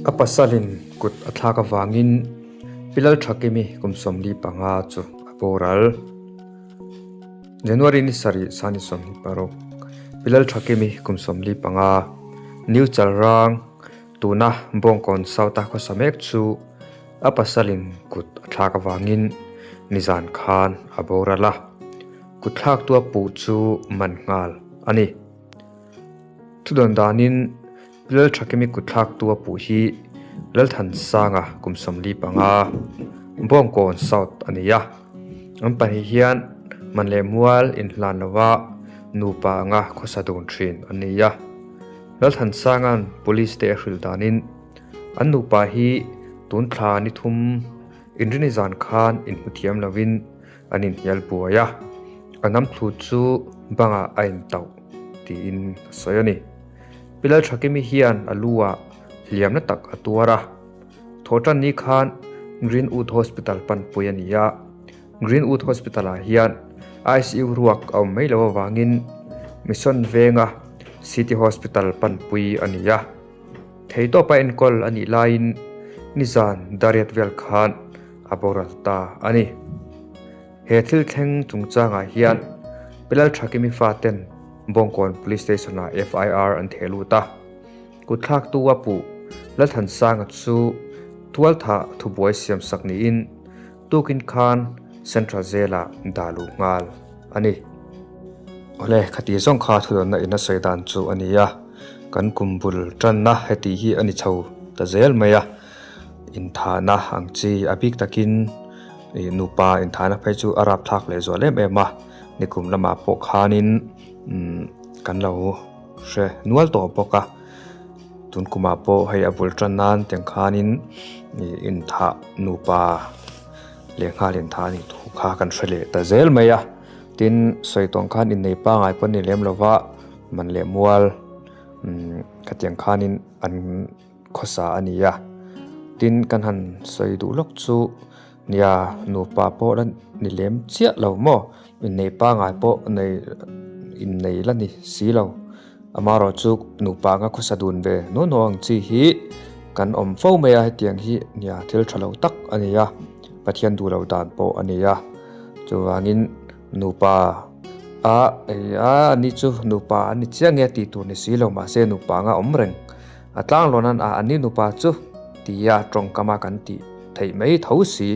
A pasalin kut a thlak avangin Pi Lalthakimi kum 45 chu a boral. January ni sarih sani 26, Pi Lalthakimi kum 45, New Chalrang, tuna Bawngkawn South-a khawsa mek chu a pasalin kut a thlak avangin nizan khan a boral a, kut thlaktu a puh chu man nghal a ni. Thudawn danin Lalthakimi kut thlaktu a puh hi Lalthansanga kum 45, Bawngkawn South a ni a. An pahnih hian man leh mual inhlan lova nupa anga khawsa dun thin an ni a. Lalthansanga'n police te a hrilh danin an nupa hi tun thla ni thum inrini zan khan inhmu thiam lovin an inhnial buai a, a namthlu chu bangah a intauh tiin a sawi a ni. Pi Lalthakimi hian a lu ah hliamna tak a tuar a, thawhtan ni khan Greenwood Hospital panpui a ni a, Greenwood Hospital ah hian ICU ruak a awm mai loh avangin Mission venga City Hospital panpui a ni a. Theitawpa enkawl a nih laiin nizan dariat vel khan a boral ta a ni. He thil thleng chungchangah hian Pi Lalthakimi faten Bawngkawn Police Station-ah FIR an theh lut a. Kutthlaktu a puh Lalthansanga chu tualthah thubuai siamsak niin tukin khan Central Jail-ah dah luh nghal a ni. Awle, khati zawng kha thudawnna in a sawi dan chu a ni a, kan kum bul tanna heti hi a ni chho ta zel mai a, inthahna ang chi a bik takin ih nupa inthahna phei chu a rapthlak leh zual em em a, nikum lamah pawh khanin umm kan lo hre nual tawh bawk a, tun kumah pawh hei a bul tan nan tiang khanin ih inthah nupa lehnghal inthah a nih thu kha kan hre leh ta zel mai a. Tin, sawi tawng khan innei pangai pawh ni lem lova man leh mual umm khatiang khanin an khawsa a ni a. Tin, kan han sawi duh lawk chu nia nupa pawh la ni lem chiah lo maw innei pangai pawh nei innei la ni si lo. Amaherawh chu nupa anga khawsa dun ve nuah nuah ang chi hi kan awm fo mai a, hetiang hi nia thil tha lo tak a ni a, Pathian duh lo dan pawh a ni a, chuvangin nupa a a ani chu nupa a ni chiang nge tih tur ni si lo mahse nupa anga awm reng a tlanglawn an a ani nupa chu tia tawngkama kan tih theih mai tho si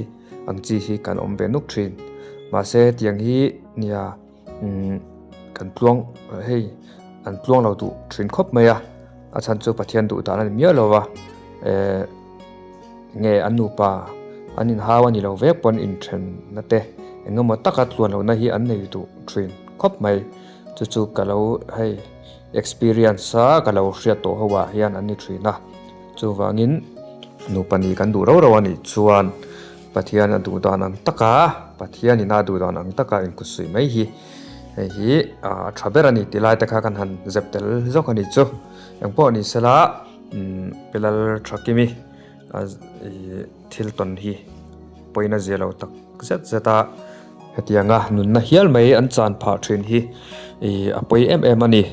ang chi hi kan awm ve nuk thin mahse hetiang hi nia. Umm kan tluang hei an tluang lo duh thin khawp mai a a chhan chu Pathian duh dan a ni miah lo va eh nge an nupa an inhau a ni lo vek pawn inthen na te eng emaw taka tluan loh na hi an nei duh thin khawp mai chu chu ka lo hei experience a ka lo hriat tawh ho ah hian an ni thin a chuvangin nupa nih kan duh rau rau a nih chuan. Pathian a duh dan ang taka, Pathianin a duh dan ang taka inkusuih mai hi hei hi a tha ber a ni tih lai te kha kan han zep tel zawk a ni chu. Engpawh ni sela Pilal Thakimi thil tawn hi pawina zia lo tak zet zet a, hetianga nunna hial mai an chan phah thin hi a pawi em em a ni.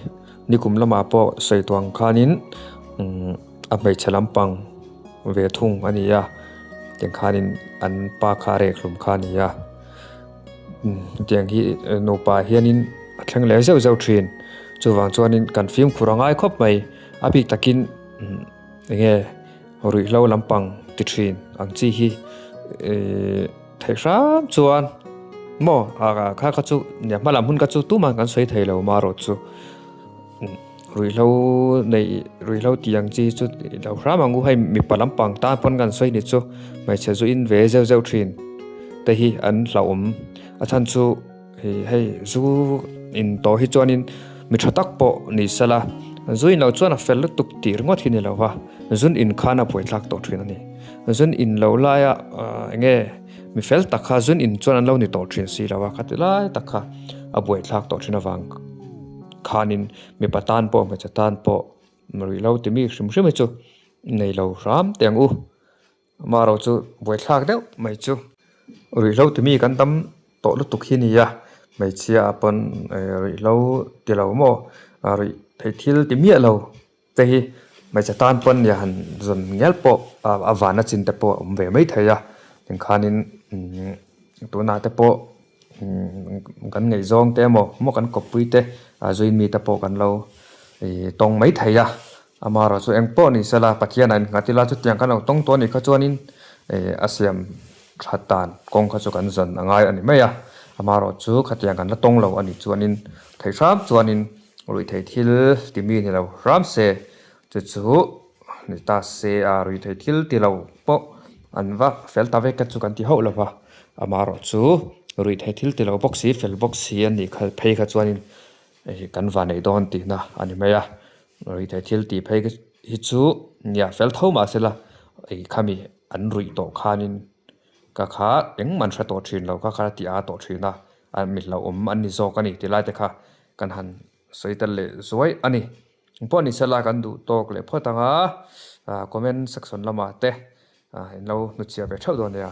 Nikum lamah pawh sawi tuang khanin a hmeichhe lampang ve thung a ni a tiang khanin an pa kha a rek hlum kha a ni a tiang hi nupa hianin a thleng leh zeuh zeuh thin chuvang chuanin kan fimkhur a ngai khawp mai a bik takin enge ruihhlo lampang ti thin ang chi hi ihh theih hram chuan maw kha kha chu hma lam hun kha chu tumah kan sawi thei lo marawh chu. Ruihhlo neih ruihhlo tih ang chi chu lo hram ang u hei mipa lampang tan pawn kan sawi ni chu hmeichhe zu in ve zeuh zeuh thin te hi an hlauhawm a chhan chu ih hei zu in tawh hi chuanin mi tha tak pawh ni sela zu in loh chuan a fel lutuk tih ringawt hi ni lo va zun in khan a buaithlak tawh thin a ni zun in loh laia eng nge mi fel tak kha zun in chuan an lo ni tawh thin si lo a khati lai tak kha a buaithlak tawh thin avang. Khanin mipa tan pawh hmeichhe tan pawh ruih lo ti mi hrim hrim hi chu nei lo hram teh ang u. Amaherawh chu buaithlak deuh mai chu ruihhlo ti mi kan tam tawh lutuk hi a ni a, hmeichhia ah pawn ruihhlo ti lo maw ruih theih thil ti miah lo te hi. Hmeichhe tan pawn nia han zawn ngial pawh a vana chin te pawh a awm ve mai thei a tikhanin tunah te pawh kan ngaihzawng te emaw maw kan kawppui te zuin mi te pawh kan lo ih tawng mai thei a amaherawh chu eng pawh ni sela Pathian ah innghat ila chutiang kan lo tawng tawh a nih kha chuanin ih a siam that dan kawng kha chu kan zawn a ngai a ni mai a amaherawh chu khatiang kan la tawng lo a nih chuanin theih hram chuanin ruihtheih thil ti mi ni lo hram se chu chu ni ta se a ruihtheih thil ti lo pawh an va fel ta vek chu kan ti hauh lo va amaherawh chu ruihtheih thil ti lo bawk si fel bawk si a nih kha phei kha chuanin hei kan va neih dawn tihna a ni mai a ruihtheih thil tih phei hi chu nia fel tho mahse la ih khami an ruih tawh khanin ka kha engmah an hre tawh thin lo kha kha a ti a tawh thin a a mi hlauhawm an ni zawk a ni ti lai te kha kan han sawi tel leh zuai a ni. Engpawh ni sela kan duh tawk leh phawt ang a, comment section lamah te in lo hnutchhiah ve theuh dawn nia.